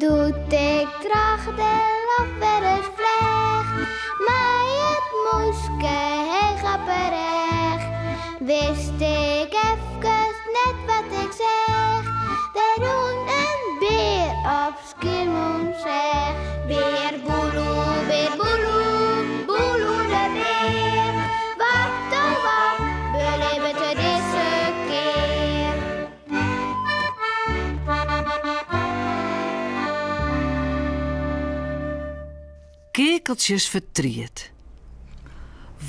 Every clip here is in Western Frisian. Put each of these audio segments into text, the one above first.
Doe't ik troch de loft wer ris fleach, mei it mûske heech op 'e rêch, wist ik efkes net wat ik seach. Der rûn in bear op Skiermûntseach. Bear Boeloe, bear Boeloe, Boeloe de bear. Wat oh wat belibbet er dizze kear? Keakeltsjes fertriet.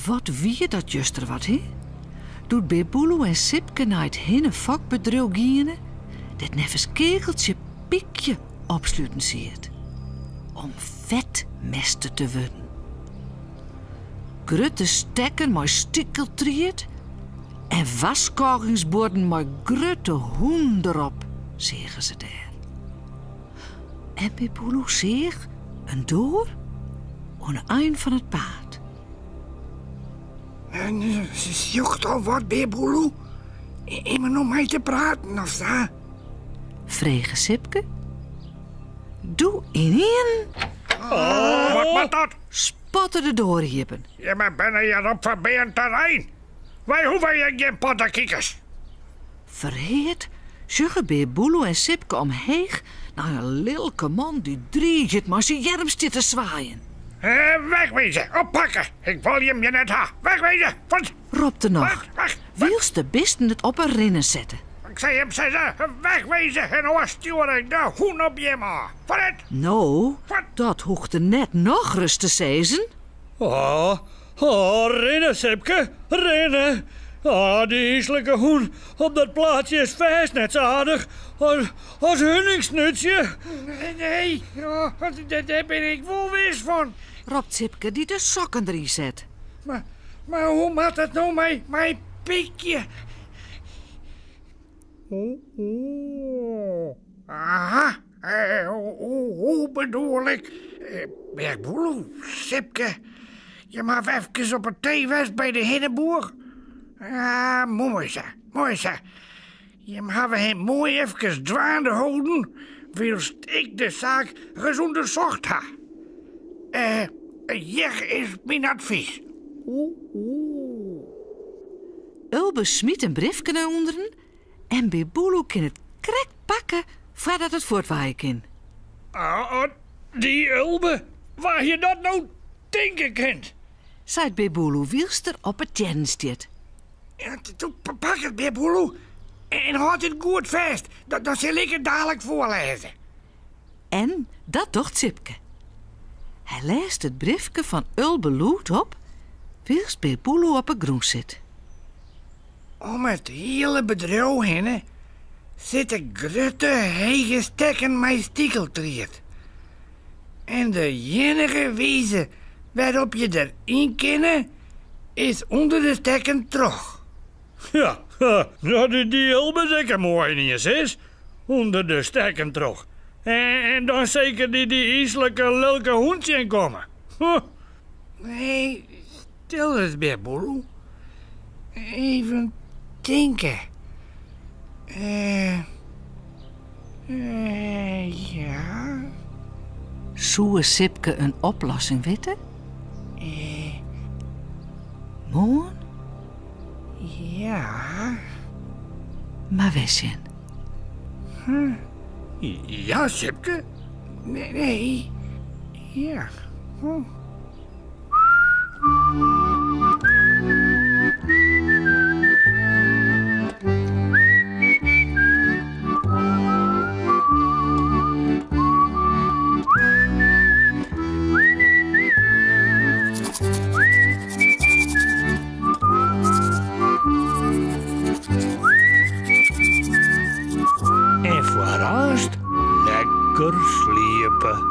Wat wie dat juster wat, hè? Doe't Bear Boeloe en Sipke nei it hinnefokbedriuw giene, dêr't neffens Keakeltsje Pykje opsluten siet om fetmeste te wurden. Grutte stekken mei stikeltried en warskôgingsbuorden mei grutte hûnen derop seagen se dêr. En Bear Boeloe seach in doar oan 'e ein fan it paad. Sjochst al wat, Bear Boeloe? Immen om mei te praten of sa? Frege Sipke. Doe ynienen. Wat moat dat? Spatte de doar iepen. Jimme binne hjir op ferbean terrein. Wy hoege hjir gjin pottekikers. Ferheard sjogge Bear Boeloe en Sipke omheech nei in lilke man dy't driget mei syn earm stiet te swaaien. Wegwezen, oppakke! Ik wol jim hjir net ha. Wegwezen, fuort! Ropt er noch, wylst de bisten it op in rinnen sette. Ik sei jim sizze, wegwezen en oars stjoer ik de hûn op jim ôf. Fuort! No, dat hoecht er net nochris te sizzen. Oh, oh, rinne, Sipke, rinne. Oh, dy yslike hûn op dat plaatsje is fêst net sa aardich as, as Huningsnútsje. Nee, nee, oh, dêr bin ik wol wis fan. Ropt Sipke, dy't de sokken deryn set. Mar, mar hoe moat it no mei, mei Pykje? Oeh, aha, hoe bedoel ik? Bear Boeloe, Sipke, jim hawwe efkes op 'e tee west by de hinneboer? Ah, moai sa, moai sa. Jim hawwe him moai efkes dwaande holden, wylst ik de saak ris ûndersocht ha. Eh, hjir is myn advys. Oeh, oeh. Ulbe smyt in briefke nei ûnderen en Bear Boeloe kin it krekt pakke foardat it fuortwaaie kin. Ah, dy Ulbe, wa hie dat no tinke kind? Seit Bear Boeloe wylst er op 'e teannen stiet. Pak it, Bear Boeloe, en hâld it goed fêst. Dan sil ik it dalik foarlêze. En dat docht Sipke. Hy lêst it briefke fan Ulbe lûd op, wylst Bear Boeloe op 'e grûn sit. Om it hiele bedriuw hinne sitte grutte hege stekken mei stikeltried. En de iennige wize wêrop je der yn kinne is ûnder de stekken troch. Ja, dat is dy Ulbe seker moai ien, sis. Under de stekken troch. En dan seker dy dy yslike lilke hûn tsjinkomme. Huh. Nee, stil ris, Bear Boeloe. Even tinke. Eh, eh, ja. Soe Sipke in oplossing witte? Eh. Moarn? Ja. Mar wer sjen. Hm. Ja, Sipke? Nee, nee. Ja. Hm. En foarearst lekker sliepe.